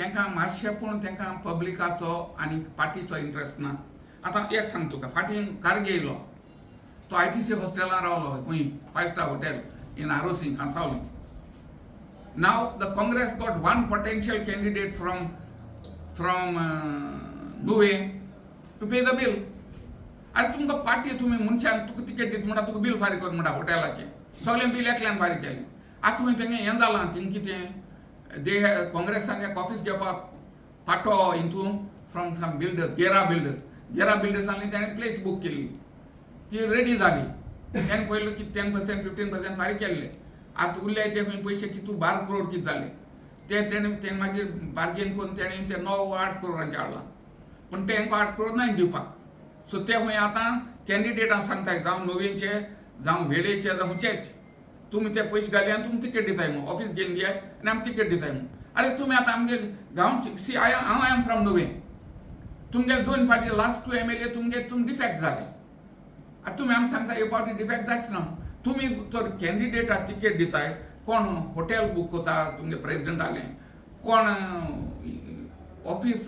तांकां मातशें पूण तांकां पब्लिकाचो आनी पार्टीचो इंट्रस्ट ना. आतां एक सांग तुका, फाटीं कारगे येयलो, तो आयटीसी हॉस्टेलान रावलो खंय, five star hotel in Arossim, Cansaulim. Now the Congress got one potential candidate from Nuvem to pay the bill. आरे, तुमकां पार्टी, तुमी मनशांक तुका तिकेट दिता म्हणटा, तुका बील फारीक कर म्हणटा. हॉटेलाचें सगळें बील एकल्यान फारीक केलें. आतां खंय तेंगे हें जालां, थिंग कितें, दे काँग्रेसान एक ऑफीस घेवपाक पाटो हितून from some builders, Gera builders. Gera बिल्डर्सांनी तेणें प्लेस बूक केल्ली, ती रेडी जाली. तेणें पयलो की 10%, 15% फारीक केल्ले. आतां उरले ते खंय पयशे कितू, 12 करोड कितें जाले ते. तेणें तेणें मागीर बार्गेन करून तेणें ते 9 8 करोडांचे हाडलां, पूण तेंकां 8 करोड नाय दिवपाक. सो ते खंय आतां कॅन्डिडेटांक सांगताय, जावं नुवेंचे, जावं वेळेचे, जावं खंयचेच, तुमी ते पयशे घाले आनी तुमी तिकेट दिताय म्हूण, ऑफीस घेवन दियाय आनी आमी तिकेट दिताय म्हूण. आरे, तुमी आतां आमगे गांवची, सी, I हांव I am from Nuvem. तुमगे दोन फावटी, लास्ट टू एमएलए तुमगे, तुमी डिफेक्ट जाले. आतां तुमी आमकां सांगता हे फावटी डिफेक्ट जायच ना. तुमी तर कॅन्डिडेटाक तिकेट दिताय, कोण हॉटेल बूक करता तुमगे प्रेजिडेंटालें, कोण ऑफीस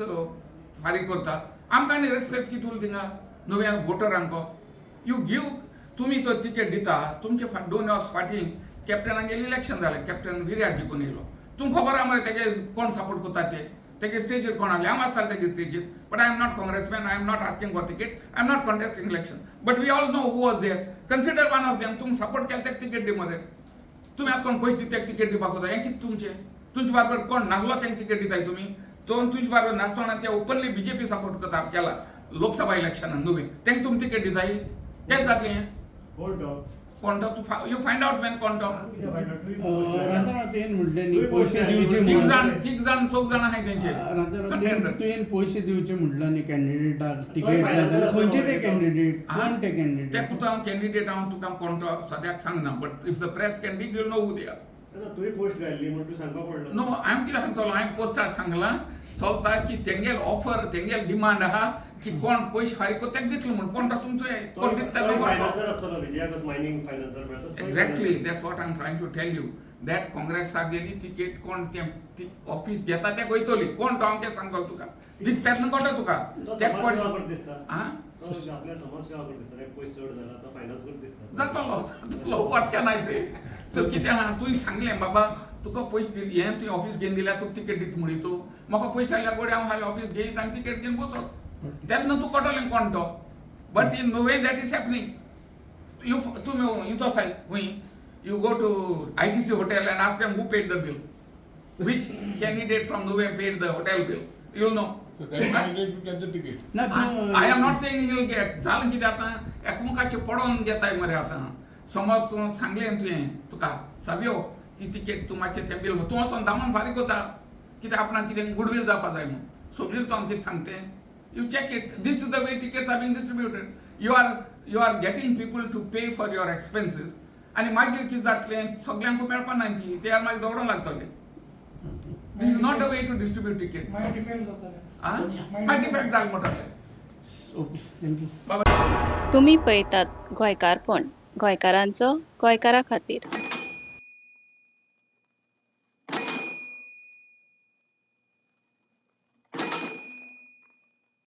फारीक करता. आमकां आनी रेस्पेक्ट कितें उरता थिंगा नव्या वोटरांक? You give, तुमी तो तिकेट दिता. तुमचे 2 वर्स फाटीं कॅप्टनागेर इलेक्शन जालें, कॅप्टन विर्यात जिखून येयलो. तुमकां खबर आहा मरे तेगे कोण सपोर्ट करता ते, तेगे स्टेजीर कोण आसले. हांव आसतालें तेगे स्टेजीर, but I am not congressman, I am not asking for ticket, I am not contesting election, but we all know who was there. Consider one of them. तुमी सपोर्ट केलें तेका तिकेट दी मरे. तुमी आतां कोण पयशे दिता तेका तिकेट दिवपाक वता? हें कितें तुमचें? तुमचे बरोबर कोण नासलो तेंका तिकेट दिताय तुमी. तो तुमचे बरोबर नासतना ते ओपनली बीजेपी सपोर्ट करता केला लोकसभा इलेक्शनान नुवें, तेंका तुमी तिकेट दिताय? केन्ना जातलें हें? कोण तो? कोण तो? तूं you find out man, कोण तो. रांदना, तुवें म्हटलें न्ही पयशे दिवचे तीग म्हणून. जाण, तीग जाण, चौग जाण आहाय तेंचे रांदना, contenders. तुवें पयशे दिवचे म्हटलं न्ही कॅन्डिडेटाक तिकेट फायनान्सर जाल्यार आसता खंयचे ते तो. कॅन्डिडेट? हा? कोण ते ते कॅन्डिडेट? तुका हांव कॅन्डिडेट हांव तुका कोण तो सद्याक सांगना, but if the press can be, you know who they are. तुवें पोस्ट घाल्ली म्हण तूं सांगपाक पडलो. नो, हांवें कितें सांगतलो? हांवें पोस्टार सांगलां चलता की तेंगेल ऑफर, तेंगेल डिमांड आहा की कोण पयशे फारीक करता तेका दितलो म्हूण. कोण तो तुमचो कोण दिता तो कोण तो. फायनान्सर आसतलो, विजयाकच मायनींग फायनान्सर मेळटा. Exactly, that's what I am trying to tell you, that काँग्रेसाक गेली तिकेट कोण ते ऑफीस घेता तेका वयतली. कोण तो हांव कितें सांगतलो तुका, दिता तेन्ना कळटा तुका. तो ते समाज कोण सेवा करता दिसता. आ? तो आपल्या समाज सेवा करता दिसता. तेका पयशे चड जाला, तो फायनान्स करता दिसता. जातलो, जातलो. What can I say? So कितें आहा, तुवें सांगलें बाबा तुका पयशे दिली, हें तुवें ऑफीस घेवन दिल्यार तुका तिकेट दिता म्हणी. तूं म्हाका पयशे आयल्यार गोडे हांव हालीं ऑफीस घेयत आनी तिकेट घेवन बसत, तेन्ना तूं कळटलें कोण तो. But in Nuvem that is happening. You तुमी हितो साय खंय, you go to ITC hotel and ask them who paid the bill, which candidate from Nuvem paid the hotel bill, you'll know. So that candidate will get the ticket. ना तूं I am not saying he'll get. जालें कितें, आतां एकमुखाचें पडोन घेताय मरे. आतां समज तूं सांगलें तुवें तुका सावयो ती तिकेट, तूं मातशें तें बील तूं वचोन दामून फारीक करता, कित्याक आपणाक कितें गुडवील जावपा जाय म्हूण. समजून तूं हांव कितें सांगतें? You check it. This is the way tickets are being distributed. You are getting people to pay for your expenses आनी मागीर कितें जातलें, सगल्यांकूय मेळपा ना ती, ते मागीर झगडोंक लागतले. This is not the way to distribute ticket. मागीर डिफेंड जाताले. मागीर डिफेक्ट जालें म्हणटलें. Okay, thank you. बाबा. तुमी पळयतात गोंयकारपण, गोंयकारांचो गोंयकारा खातीर.